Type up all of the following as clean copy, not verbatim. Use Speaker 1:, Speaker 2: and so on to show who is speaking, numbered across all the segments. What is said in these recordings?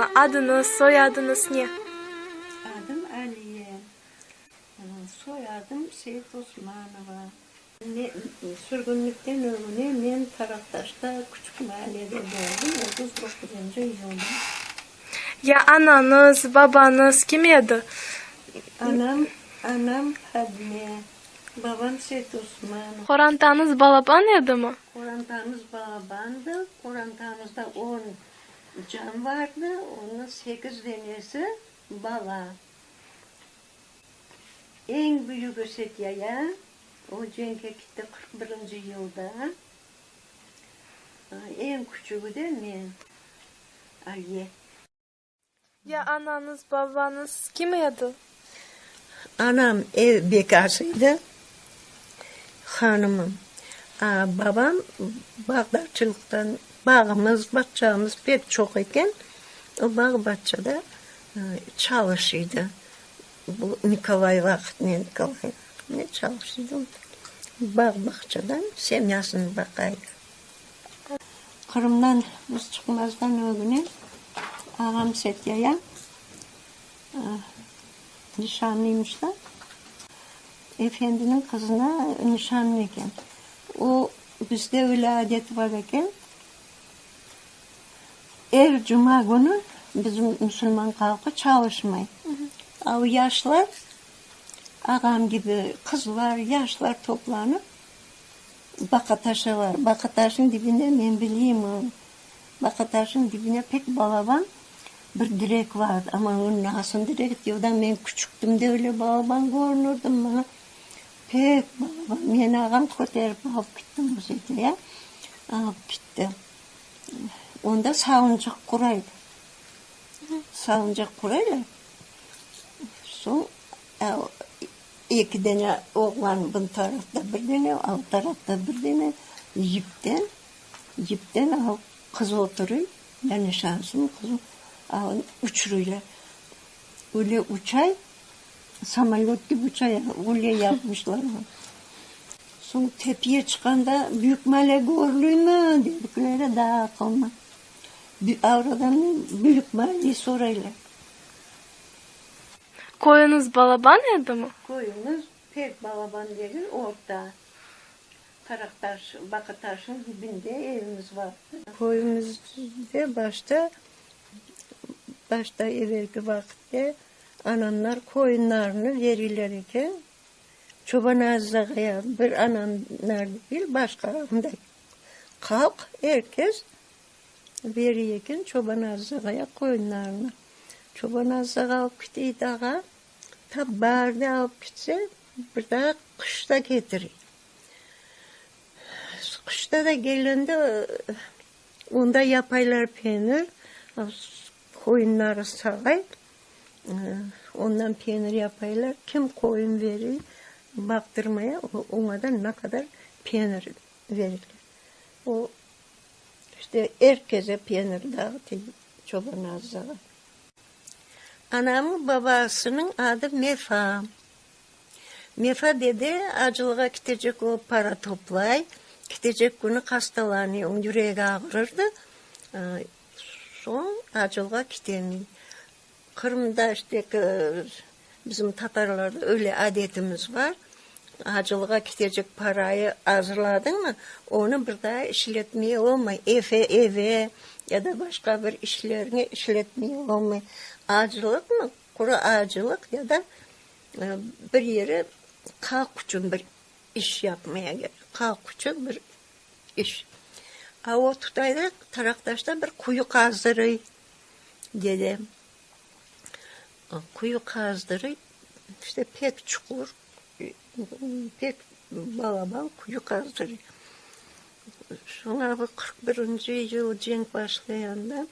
Speaker 1: Adıñız, soyadıñız ne?
Speaker 2: Adım Aliye. Soyadım Seytosmanova. Sürgünlikten ögüne men Taraqtaşta, küçük maallede doğdım, 39-ncı yılda.
Speaker 1: Ya anañız, babañız kim edi?
Speaker 2: Anam, anam Fadme, babam Seytosmanov.
Speaker 1: Qorantañız balaban edimi?
Speaker 2: Qorantamız balabandı. Qorantamızda on Can vardı, onıñ sekiz denesi bala. Eñ büyügi Setyaya, o cenkke kitti 41-nci yılda. Eñ küçügi de men, Aliye.
Speaker 1: Ya anañız, babañız kim edi?
Speaker 2: Anam ev bekası edi, hanımım. A babam bağdarçılıqtan, bağımız, bağçamız pek çoq eken, o bağ-bağçada çalış edi. Bu Nikolay vaqıtnen, Nikolay vaqıtnen çalış edi. Bağ-bağçadan semyasını baqa edi. Qırımdan biz çıqmazdan ögüne ağam Setyaya nişanlıymış da, efendiniñ qızına nişanlı eken. O, bizde öyle adet bar eken, er cuma künü bizim musulman halqı çalışmay. A o yaşlar, ağam kibi qızlar, yaşlar toplanıp, Baqataşa var. Baqataşnıñ dibinde, men bileyim o, Baqataşnıñ dibine pek balaban bir direk vardı. Amma o nasıl direk diyor da, men küçüktim de öyle balaban körünirdim maña. Pek balaban. Meni ağam köterip alıp gitti muzeyge, alıp gitti. Onda salıncaq quraydı. Salıncaq quraylar. Soñ Eki dene oğlan bun tarafta bir dene, al tarafta bir dene yipten, yipten al qız oturuy, ya nişansın qızı, al uçuruylar. Öyle uçay, samolöt kibi uçay, öyle yapmışlar onı. Soñ tepeye çıqqanda büyük male körülüymi dedikleri daa aqılma. Avradan büyük male soraylar.
Speaker 1: Köyüñiz balaban edimi?
Speaker 2: Köyümiz pek balaban degil, orta. Taraqtaş, Baqataşnıñ dibinde evimiz bar. Köyümizde başta, başta evelki vaqıtte anamlar qoyunlarını veriler eken. Çoban Aziz ağaya bir anamlar degil, başqa anda halq, er kes Beriy eken Çoban Aziz ağaya qoyunlarını. Çoban Aziz ağa alıp ketey dağa, tap baarde alıp ketse, bir daa qışta ketirey. Qışta da kelgende onda yapaylar penir, qoyunları sağay, ondan penir yapaylar. Kim qoyun berey baqtırmaya, oña da ne qadar penir verirler. O İşte, er keze penir dağıtay Çoban Aziz ağa. Anamnıñ babasınıñ adı Mefa. Mefa dede acılığa ketecek olıp para toplay. Ketecek künü hastalanıy, onıñ yüregi ağırırdı. Soñ acılığa ketemey. Qırımda işte bizim tatarlarda öyle adetimiz bar, acılığa ketecek parayı azırladıñmı, onı bir daa işletmeye olmay, efe, eve ya da başqa bir işlerine işletmeye olmay. Acılıqmı, quru acılıq ya da bir yere halq içün bir iş yapmaya kerek, halq içün bir iş. A o tutayda, Taraqtaşta bir quyu qazdırıy. Dede quyu qazdırıp, işte pek çuqur, pek balaban quyu qazdırıp. Soñra bu 41-nci yıl cenk başlayanda,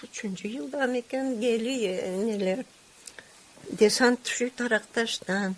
Speaker 2: 43-nci yılda eken, geliy neler, desant tüşüy Taraqtaştan,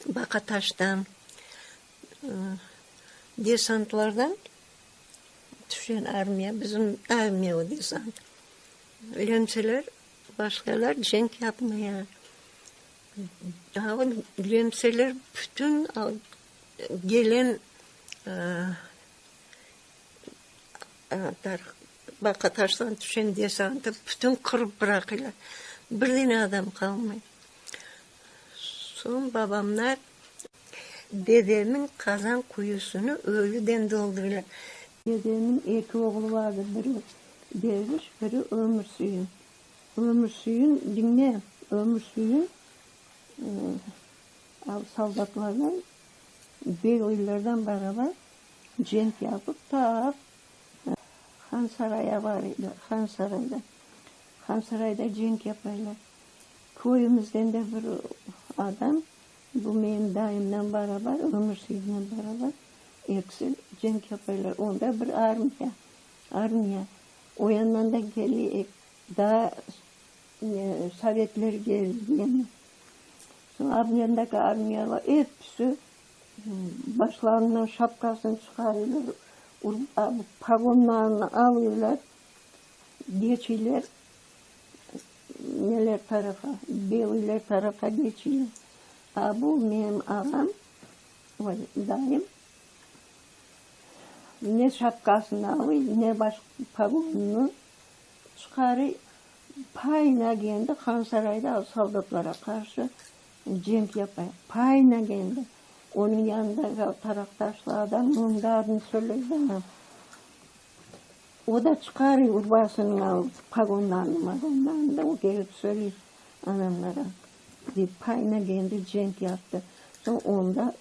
Speaker 2: Baqataştan. Desantlardan tüşen armiya, bizim armiya o desant. Lemseler başlaylar cenk yapmaya. Daa lemseler bütün gelen. Baqataştan tüşen desantı bütün qırıp bıraqıylar. Bir dene adam qalmay. Soñ babamlar dedemniñ qazan quyusını ölüden doldurılar. Dedemniñ eki oğlu vardı, biri Derviş, biri Ömürsüyün. Ömürsüyün, diñle, Ömürsüyün soldatlardan, belıylardan beraber cenk yapıp, ta Hansaraya varıylar, Hansarayda. Hansarayda cenk yapaylar. Köyümizden de bir adam, bu menim dayımnen beraber, Ömürsüyünnen beraber ekisi cenk yapaylar. Onda bir armiya, armiya. O yandan da kele, daa sovetler kelgen. Soñ armiyandaki armiyalar episi Başlarından şapkasını çıqarırlar, pagonlarını alırlar, geçiler neler tarafa, belıyler tarafa geçiler. A bu menim ağam, oy, dayım, ne şapkasını alıy, ne baş pagonını çıqarıy, payına kendi Hansarayda soldatlara qarşı Cenk yapay. Payına keldi. Onıñ yanında taraqtaşlı adam, onıñ da adını söyledi ana. O da çıqarıy urbasını alıp, pagonlarını, magonlarını da o kelip söyley anamlara. Dey, payına keldi, cenk yaptı. Soñ onı da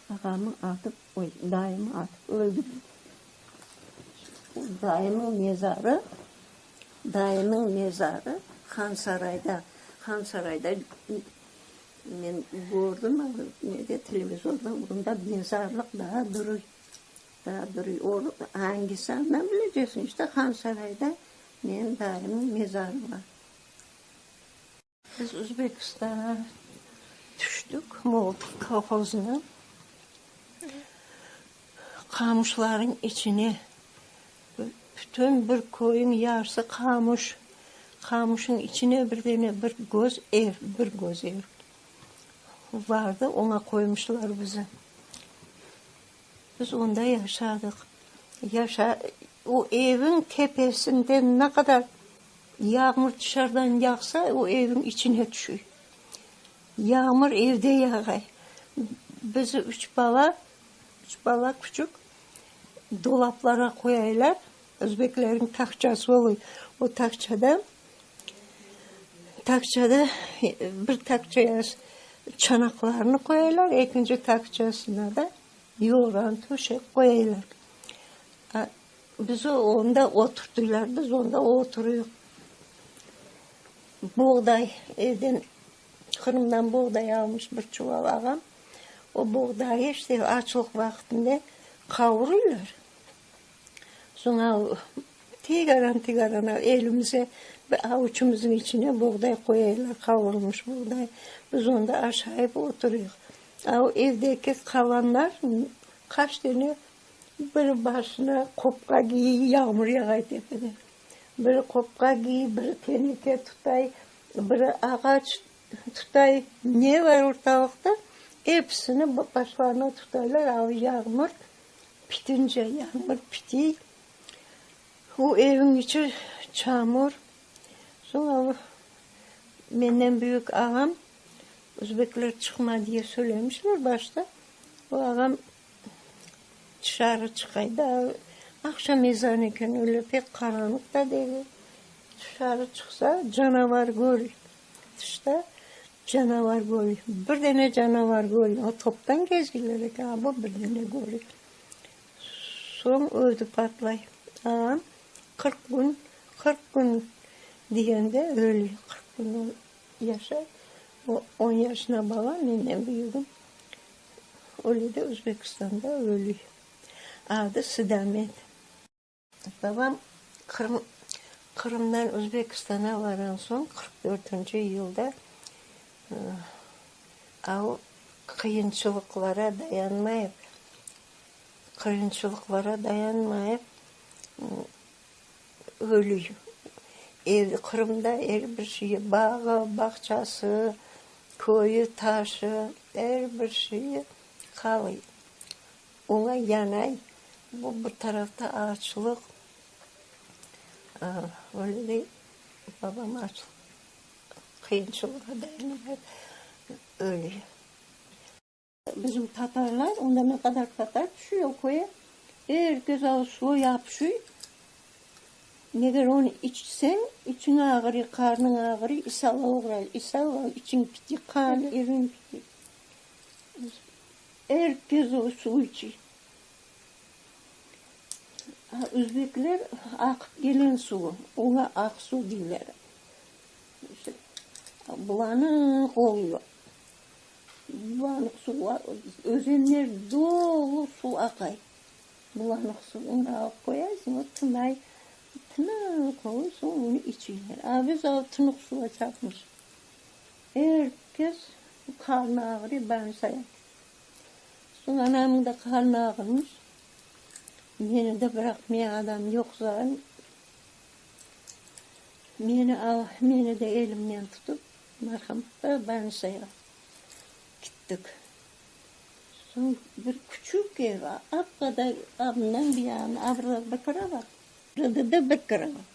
Speaker 2: ağamı atıp, oy, dayımı atıp öldürdi. Dayımnıñ mezarı, dayımnıñ mezarı Hansarayda. Hansarayda men kördim, nede, televizorda, onda mezarlıq daa duruy, daa duruy. O angisi andan bileceksiñ, işte Hansarayda menim dayımnıñ mezarı bar. Biz Özbekistana tüştik, Molotov kolhozına. Qamışlarnıñ içine, bütün bir köyniñ yarısı qamış, qamışnıñ içine bir dene bir göz ev, bir göz ev vardı, oña qoymuşlar bizi. Biz onda yaşadıq. Yaşa, o eviñ tepesinden ne qadar Yağmur tışarıdan yağsa, o evniñ içine tüşüy. Yağmur evde yağay. Bizi üç bala, üç bala küçük, dolaplara qoyaylar. Özbeklerniñ taqçası oluy. O taqçada, taqçada bir taqçaya çanaqlarnı qoyaylar, ekinci taqçasına da yorğan, töşek qoyaylar. Bizi onda oturttılar, biz onda oturuyıq. Buğday evden, Qırımdan buğday almış bir çuval ağam. O buğdayı işte açlıq vaqtında qavurırlar. Soñra tigaran-tigaran elimize, bir avuçımıznıñ içine buğday qoyaylar, qavurılmış buğday. Biz onda aşayıp oturuyıq. A o evdeki qalanlar qaç dene Biri başına qopqa kiy, yağmur yağay tepede. Biri qopqa kiy, biri teneke tutay, biri ağaç tutay. Ne bar ortalıqta, episini başlarına tutaylar, al yağmur pitince, yağmur pitiy. O evniñ içi çamur. Soñ al menden büyük ağam, özbekler çıqma diye söylemişler başta. O ağam Tışarı çıqay da, aqşam ezanı eken, öyle pek qaranlıq da degil. Tışarı çıqsa, canavar körüy. Tışta canavar körüy. Bir dene canavar körüy. O toptan gezgiller eken, a bu bir dene körüy. Soñ ödü patlay. Ağam 40 kün, 40 kün degende ölüy. 40 kün yaşay. O on yaşına bala, menden büyügim. Öyle de Özbekistanda ölü. Adı Sidamet. Babam Qırım, Qırımdan Özbekistana varan soñ, 44-nci yılda o qıyınçılıqlara dayanmayıp, qıyınçılıqlara dayanmayıp ölü. Ev, Qırımda er bir şeyi, bağı, bağçası, köyü, taşı, er bir şeyi qalıy. Oña yanay. Bu bir tarafta açlıq. Öyle de babam aç qıyınçılığa dayanamay öle. Bizim tatarlar, onda ne qadar tatar tüşüyor köye, er kes al suv yapışıy. Meger onı içseñ, içiñ ağırıy, qarnıñ ağırıy, isala oğray, isal ola, içiñ piti, qan, iriñ piti. Er kes o suv içiy. Özbekler aqıp gelen suvu, oña aq suv deyler. Bulanıq oluyor. Bulanıq suv, özenler dolu suv aqay. Bulanıq suvunı alıp qoyaysıñ, o tınay, tınıq olur, soñ onı içeyler. A biz al tınıq suv açaqmız. Er kes qarnı ağrıy, bansa. Soñ anamnıñ da qarnı ağırmış. Meni de bıraqmaya adam yoq zaten. Meni al, meni de elimden tutıp, marhamatqa bansağa kittik. Soñ bir küçük ev, ap-qadar abından bir yanı, abrada bir kravat, abrada da bir kravat.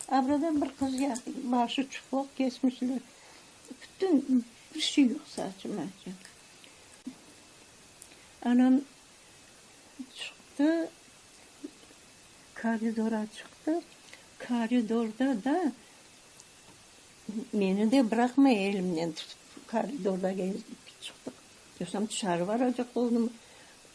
Speaker 2: Abrada bir qız yatır, başı çıplaq kesmişler, bütün bir şey yoq saçı-maçı. Anam çıqtı, koridora çıqtı, koridorda da meni de bıraqmay elimden tutıp, koridorda gezip çıqtıq. Yoqsam tışarı baracaq oldım.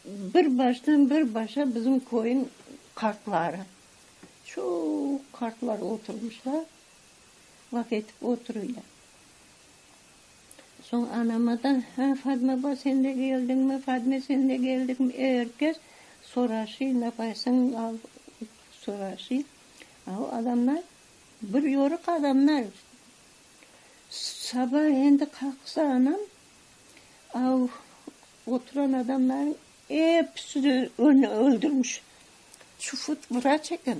Speaker 2: Bir baştan bir başa bizim köyün qartları, çoq qartlar oturmışlar, laf etip oturıylar. Soñ anama da, Ha, Fadma ba, sen de keldiñmi, Fadme, sen de keldiñmi, er kes soraşıy, napaysıñ, al, soraşıy. A o adamlar bir yoruq adamlar. Saba endi qalqsa anam, av oturan adamlarnıñ episini öldürmiş. Çufut vraç eken.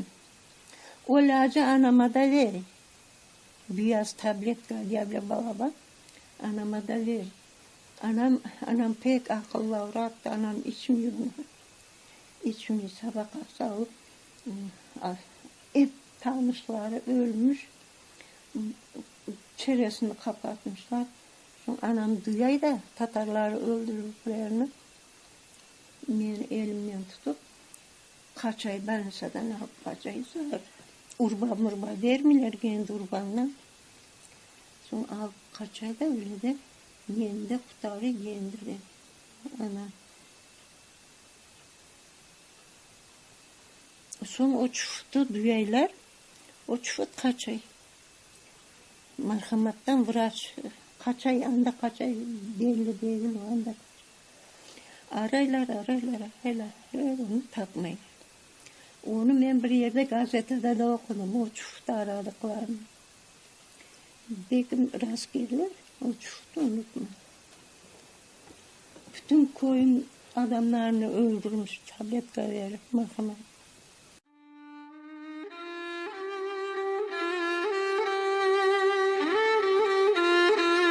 Speaker 2: O ilâcı anama da ver. Beyaz tabletka diye balaban anama da ver. Anam, anam pek aqıllı avrattı, anam içmiy onı. İçmiy, saba qalqsa o, ep tanışları ölmüş, çeresini qapatmışlar. Soñ anam duyay da tatarları öldürüvlerini, meni elimden tutıp, qaçay, bolnitsadan alıp qaçay. Urba-murba bermeyler kendi urbañdan. Soñ alıp qaçay da öyle de meni de qutarıy kendi de. Ana. Soñ o çufutı duyaylar, o çufut qaçay. Marhamattan vraç qaçay, anda qaçay, belli degil, o anda qaçay. Araylar, araylar, araylar, araylar, onı tapmaylar. Onı men bir yerde gazetada da oqudım, o çufutı aradıqlarını. Belkim rast kelir, o çufutı unutma. Bütün köyün adamlarını öldürmiş, tabletka berip, marhamat.